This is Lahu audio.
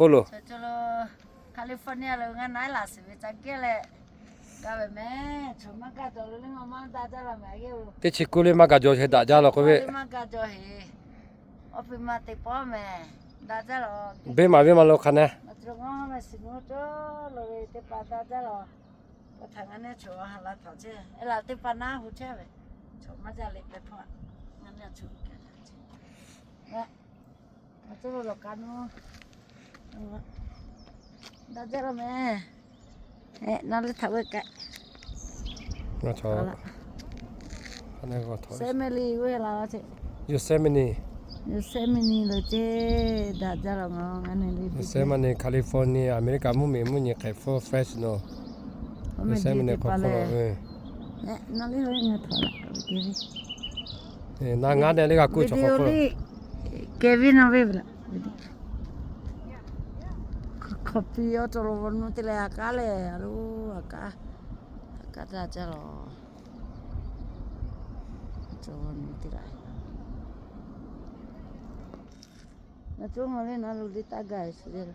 k'oˆ loˬ. California lo ngaˬ na laˬ shiˍ ve ca geh leh, ga ve meh, chaw maˇ gaˬ jaw lo le, maˇ maˇ daꞈ jaˇ la meh. Teˇ chi kuˇ le maˇ gaˬ jaw hk'e daꞈ jaˇ la k'oˆ ve. Maˇ gaˬ jaw heˍ. Awˬ pi ma teˇ pawˆ meh, daꞈ jaˇ la. Venˇ maˬ venˇ maˬ lo hk'a na. Ngaˬ cawˬ ngaˬ meh shiˍ nu cawˬ lo ve teˇ hpaˍ daꞈ jaˇ la. Awˬ htaꞈ ngaˬ neˇ chaw ha la htaꞈ chehˇ, e laˬ teˇ hpaˍ naˉ hu chehˇ ve, chaw maˇ jaˇ le pehˬ hpaˇ, ngaˬ neˇ chaw kehˬ la chehˇ. Ngaˬ cawˬ lo lawˬ ka nu, daꞈ jaˇ la meh. Naˉ le htaꞈ ve kaꞈ, family ve la chehˇ. Yosemite, Yosemite lo chehˇ, daꞈ jaˇ la ngaˬ, Yosemite, California, America mvuhˇmiˬ mvuhˇ nyi hk'e full Fresno, Yosemite hk'aw lo. Naˉ le ngaˬ htaꞈ la, naˉ ngaˬ neˇ le g'a kuˇ chaw hk'aw lo. Kevin na ve la, hk'aw piˇ awˬ cawˬ lo va nu te leh a kaˉ leh a lo, a kaˉ, a kaˉ daꞈ jaˇ la. Cawˬ va nu te la, ngaˬ cawˬ ngaˬ le na lo le taˇ gaˬ e suh le la.